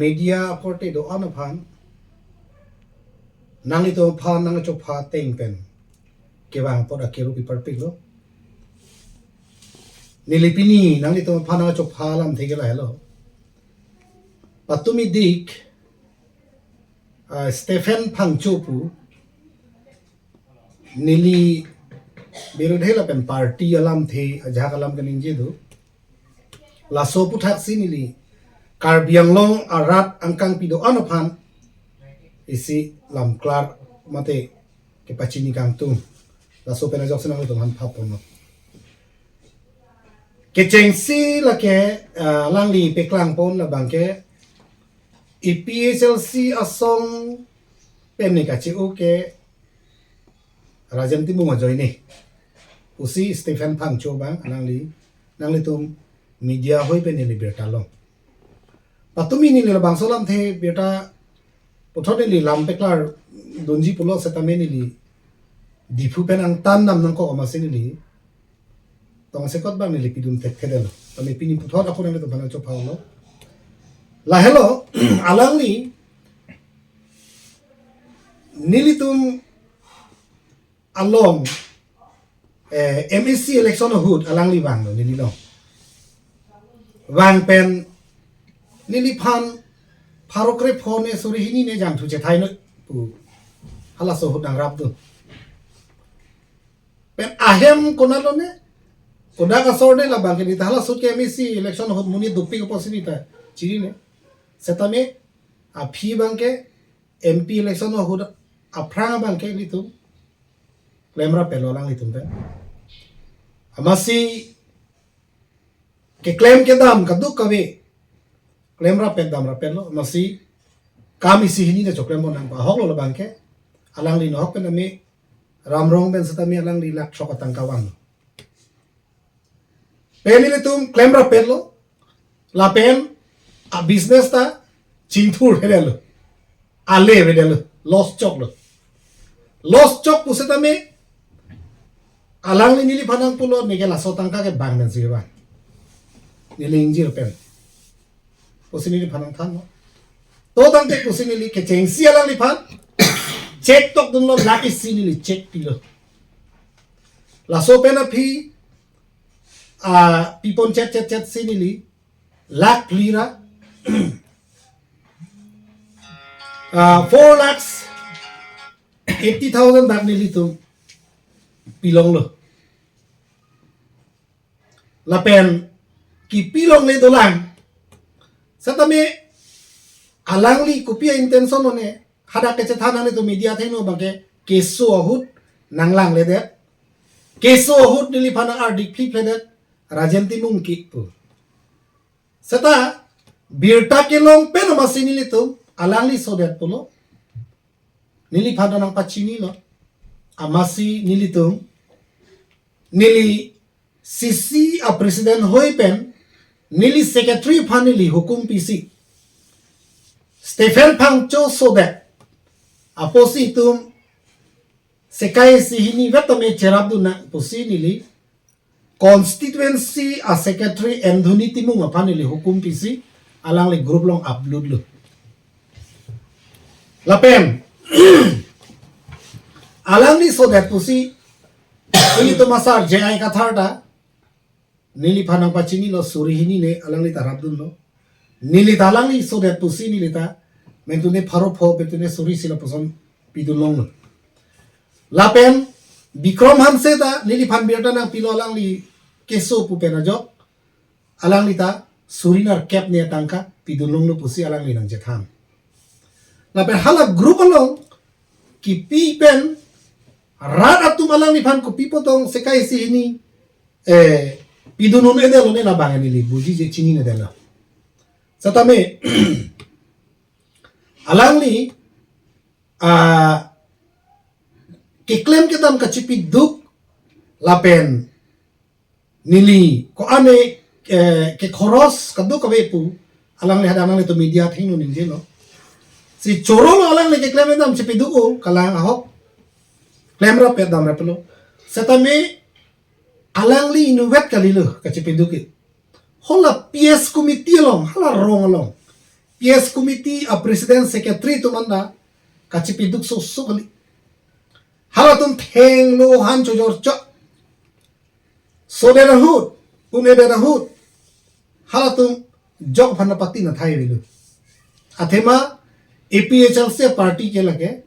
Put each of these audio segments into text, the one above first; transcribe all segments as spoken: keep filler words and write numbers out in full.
Media akorte do-an aphan, nanglitum aphan nangchopha ateng pen kevang apot akiru piparpiklo. Neli pini nanglitum aphan nangchopha alamthe ke lahelo. Patumi dik, ah, Stephen Phangcho pu, neli birodhi lapen party alamthe ajahak alam kaningje do. Laso aputhaksi neli Karbi Anglong arat angkangpi do-an aphan isi lamklar mate kepachini kangtung. Laso pen ajoksi nanglitum aphan phaponlo. Kechengsi lake, ah, alangli peklangpon labangke A P H L C asong pen ne kache-o ke Rajen Timung ajoine pusi Stephen Phangcho abang alangli nanglitum media ahoi pen neli birta long. Patumi neli labangso alamthe birta puthot neli lam peklardunji pulo setame neli Diphu pen angtan dam nangkok amatsi neli tongsekot abang neli pidun thekthedetlo. Tame pini puthot ako nanglitum aphan nangchophalo. Lahelo, alangli nelitum along, eh, M A C election ahut alangli vanglo neli along. Vang pen neliphan pharo krepho ne suri hini ne jangthu chethai noi pu halaso ahut nangrapdun. Pen ahem konatlo ne, kodak asor ne labangke neta halaso ahut ke M A C election ahut monit dopik apotsi neta chinine. Setame aphi abangke M P election ahut aphrang abangke nelitum klemrap-etlo alanglitum pen. Amatsi keklem kedam kadokave klemrap-et damrap-etlo, amatsi kam isi hini ta choklem pon nangpo. Ahoklo labangke, alangli nohok pen tame Ramrong pen setame alangli lakh throk atangka vanglo. Pen nelitum klemrap-etlo, lapen a business ta chingthurhedetlo, alevedetlo, loss choklo. Loss chok pusetame alangli neliphan nangpulo, neke laso atangka ke bang pensi vang, neli ingjir pen pusi neliphan nangthanlo. To tangte pusi neli kechengsi alangliphan cheque tokdunlo, lakh isi neli cheque pilo. Laso pen aphi, ah, pipon chet chet chetsi neli lakh phli ra, ah, four lakhs eighty thousand bak nelitum pilonglo. Lapen kipilongle dolang. Setame alangli kopi a-intention one, hadak kechethan nanglitum media athengno abangke keso ahut nanglangledet. Keso ahut neliphan nang-ardik phipledet, Rajen Timung ke pu. Seta birta kelong pen amatsi nelitum alangli sodet pulo. Neliphan ta nangpachinilo. Amatsi nelitum, neli C C a president hoi pen neli secretary aphan neli hukum pisi, Stephen Phangcho sodet apotsi itum sekai isi hini vet tame cherapdun nang pusi neli constituency a secretary Anthony Timung aphan neli hukum pisi alangli group along upload lo. Lapen alangli sodet pusi nelitum asar J I Kathar ta neliphan nangpachinilo, suri hini ne alangli ta rapdunlo. Neli ta alangli sodet pusi neli ta mentune pharo pho, mentune suri isi lapuson pidun longlo. Lapen Bikrom Hanse ta neliphan birta nangpilo, alangli keso pu pen ajok alangli ta suri nerkep ne atangka pidun longlo pusi alangli nangchethan. Lapen hala group along kipi pen rat atum alangliphan kopi apotong sekai isi hini, eh, pidun un-edetlo ne labang neli bujije, chininedetlo. Setame alangli, ah, keklem kedam kachipiduk lapen neli ko-an, eh, kekhoros kadokave pu alangli hadak nanglitum media athengno ningjelo. Si chorolo, alangli keklem kedam chipiduk-o, kalang ahok klemrap-et damraplo. Setame alangli inutvet kalilo kachipiduk ke. Hala P S committee along, hala rong along P S committee a president secretary atum anta kachipiduk soso kali. Halatum thenglo han chojor chok. Sodet ahut, un-edet ahut, halatum jok aphan pati na thai avelo. Athema A P H L C party ke lake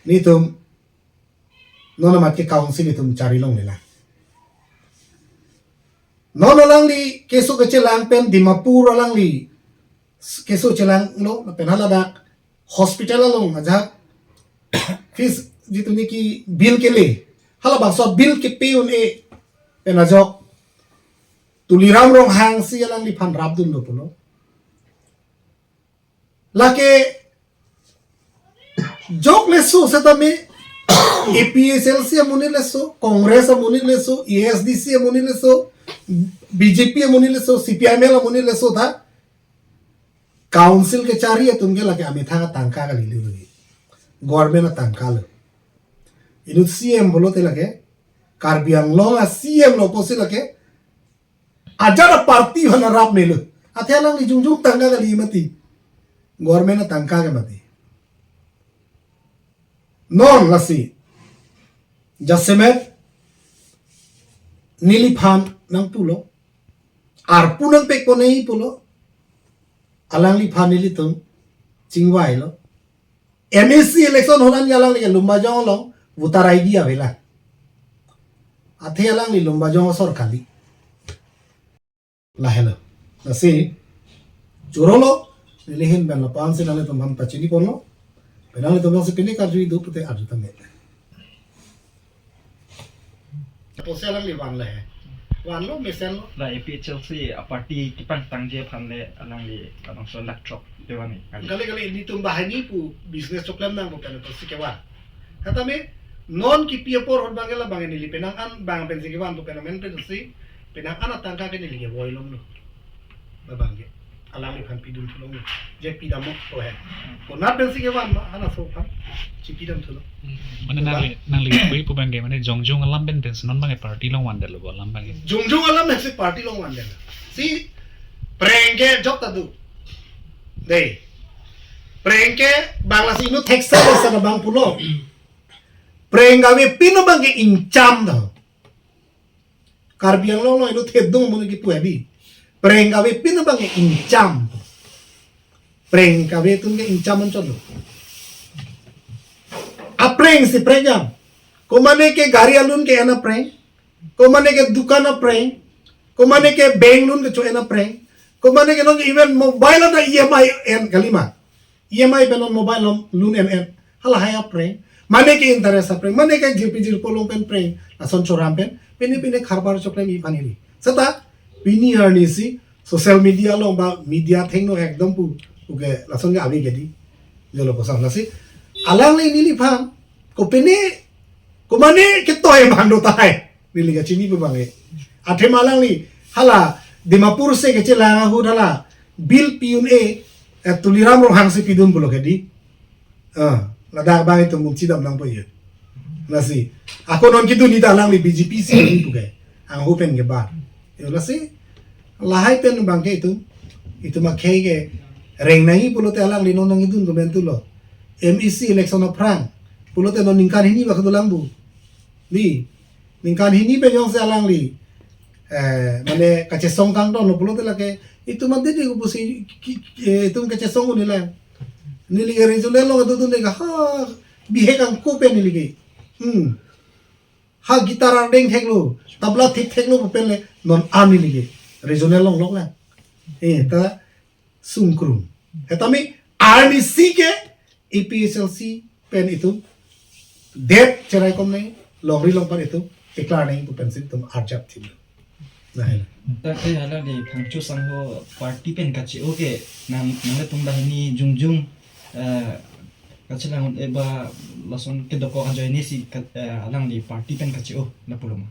nelitum non amat ke council nelitum chari longlelang. Non alangli keso kechelang pen Dimapur alangli keso chelanglo pen haladak hospital along ajahak fees jitu niki bill kele, halabangso bill kepe un-e pen ajok Tuliram Ronghangsi alangliphan rapdunlo pulo. Lake jok leso setame A P H L C amonit leso, Congress amonit leso, A S D C amonit leso, B J P amonit leso, C P I M L amonit leso ta council kechari atum ke lake amethang atangka kali lagi. Government atangka lo. Inut C M pulote lake Karbi Anglong a C M lo pusi lake ajat a party aphan arap melo. Athe alangli jongjong tangka kali mati. Government atangka ke mati. Non lasi jasemet neliphan nangpulo. Arpu nangpekponei pulo. Alangliphan nelitum chingvailo. M A C election ahut an alangli ke Lumbajong along voter I D avelang. Athe alangli Lumbajong asor kali. Lahelo. Lasi chorolo, neli ahin pen lapu-an si nanglitum aphan pachiniponlo. Pen nanglitum jongsi pini karju idu pute arju tame. Apotsi alangli vanlo he. Vanlo mesenlo. La A P H L C a party kepangtangji aphan le alangli labangso lakh throk de van-e kali. Kali kali nelitum banghini pu business choklem nangpo pen apotsi kevan. Setame non kipi apor ahut abang ke labang neli penang an abang pensi kevan pu pen amen pensi penang an atangka ke neli ke voilonglo. Labang ke alangliphan pidun thulonglo. Je pidamlo he. Konat pensi kevan ma halaso aphan chipidam thulo. Mane nangli nangli pui pu abang ke mane jongjong alam pen pensi non abang ke party along vandetlo bo alam abang ke. Jongjong alam pensi party along vandet. Si preng ke jok ta do. Dei. Preng ke bang lasi inut theksa lasi abang pulo. Preng kavepin abang ke ingcham do. Karbi Anglong along inut thedung amonit kipu abi. Preng kavepin abang ke ingcham. Preng kave atum ke ingcham anchot lo. Apreng si preng jam. Komane ke gari alun ke-en apreng. Komane ke dukan apreng. Komane ke bank loan kecho-en apreng. Komane ke non even mobile ada E M I en kalima. E M I pen non mobile loan en en. Halahai apreng. Mane ke interest apreng. Mane ke jirpi jirpo along pen preng. Lason choram pen. Pine pine karbar choklem iphan hiri. Seta pini arnisi social media along ba media thengno ekdom pu. Oke, lason ke ave ke dei. Jolo koson lasi. Alangli neliphan. Kopine. Komane ketoi bang do tahai. Neli kachini pu abang ke. Athema alangli. Hala. Dimapur si kechelang ahut hala. Bill pi un-e. Eh, Tuliram Ronghangsi pidun pulo ke dei. Ah, ladak abang itum mung chidam nangpo ye. Lasi. Ako non kidun ita alangli B J P si ni pu ke. Angho pen ke ba. Yo lasi. Lahai pen abang ke itum. Itum akhei ke. Reng nangji pulote alangli non nangkidun komentulo. M A C election aphrang. Pulote non ningkan hini bak dolang bu. Dei. Ningkan hini pen jongsi alangli. Eh, mane kachesong kangtonlo pulote lake. Itum ante di kupusi ki, ki, eh, itum kachesong unila. Neli ke regional along adodun de ka ha bihek angko pen neli ke. Hmm. Ha guitar ardeng theklo, tabla thik theklo pu pen le non an neli ke. Regional along lok la. Eh, ta sungkrung. Setame arnisi ke A P H L C pen itum. Det cherai kom nai, longri longpat itum, declare nai pu pensi itum arjap thim. Lahai. Tangte hala di Phangcho Sangho party pen kache-o ke nang nanglitum banghini jongjong, eh, kachelang un-e ba lason kedokok ajoine si ka, eh, alangli party pen kache-o lapulo ma.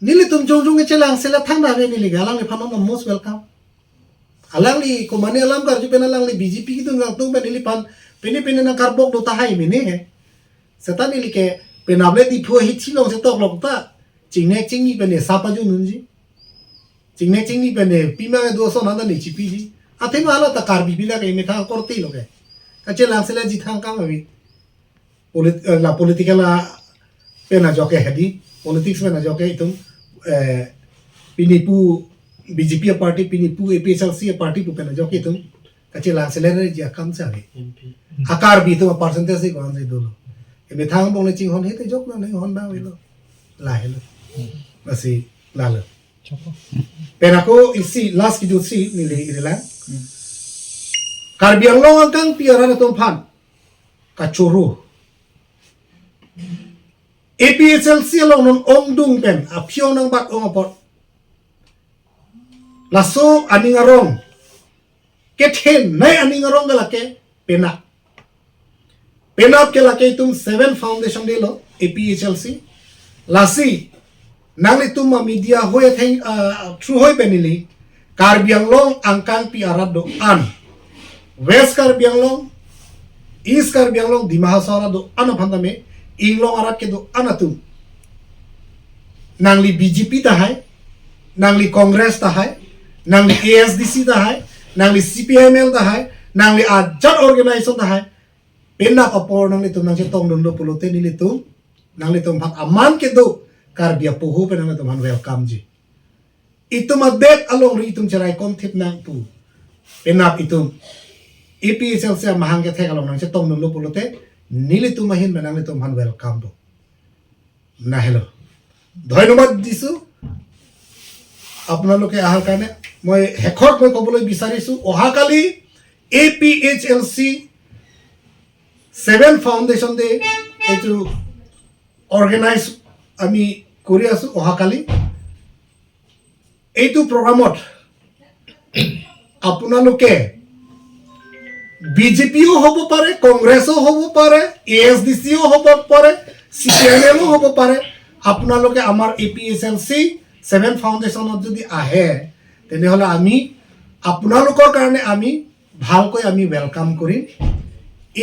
Nelitum jongjong kechelang sila thangta ave neli ke alangliphan non most welcome. Alangli komane alam karju pen alangli B J P kidun kangtung pen neliphan pine pine nangkarbok do tahai mene he. Seta neli ke penap le Diphu hithi along si toklok ta. Chingnek chingni pen ne sapa jun unji. Chingnek chingni pen ne pima do ason anta ne chipiji. Athema hala ta Karbi bilak emethang korte lo ke. Kachelang sila jithang kam abi. Polit-, eh, la political la pen ajok ke hedi. Politics pen ajok ke itum, eh, pini pu B J P a party, pini pu A P H L C a party pu pen ajok ke itum kachelang sila ji akam sa abi. M P. A Karbi itum a percentage si ko-an si dolo. Emethang angbong le chinghon he te jok na nang hon ba velo. Lahelo. Lasi lalo. Pen ako isi last kejut si neli irilang. Karbi Anglong angkangpi arat atum aphan kachoro. A P H L C along non ongdung pen aphi-ong nangbat-ong apot, laso aning arong kethenei aning arong ke lake penap. Penap ke lake itum Seven Foundation dolo, A P H L C. Lasi nanglitum a media hoi atheng, ah, through hoi pen neli Karbi Anglong angkangpi arat do-an, West Karbi Anglong, East Karbi Anglong, Dima Hasao arat do-an aphan tame, inglong arat kedo-an atum, nangli B J P tahai, nangli Congress tahai, nangli A S D C tahai, nangli C P I M L tahai, nangli ajat organization tahai, penap apor nanglitum nangchetongdunlo pulote nelitum, nanglitum aphan aman kedo Karbi apoho pen nanglitum aphan welcome ji. Itum adet alongri itum cheraikom thip nang pu. Penap itum A P H L C amahang kethek along nangchetongdunlo pulote nelitum ahin pen nanglitum aphan welcome bo. Lahelo. ধন্যবাদ দিছো আপোনালোকে অহাৰ কাৰণে। মই শেষত মই ক'বলৈ বিচাৰিছো, অহাকালি A P H L C seven foundation day এইটো অৰ্গেনাইজ আমি কৰি আছো। অহাকালি এইটো প্ৰগ্ৰামত আপোনালোকে বি জে পিও হ'ব পাৰে, কংগ্ৰেছো হ'ব পাৰে, এ এছ ডি চিও হ'ব পাৰে, চি পি আই এম এলো হ'ব পাৰে। আপোনালোকে আমাৰ এ পি এইচ এল চি ছেভেন ফাউণ্ডেশ্যনত যদি আহে, তেনেহ'লে আমি আপোনালোকৰ কাৰণে আমি ভালকৈ আমি ৱেলকাম কৰিম।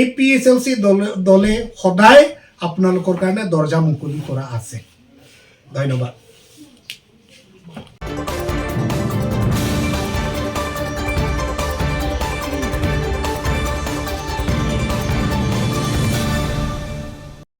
এ পি এইচ এল চি দলে, দলে সদায় আপোনালোকৰ কাৰণে দৰ্জা মুকলি কৰা আছে। ধন্যবাদ।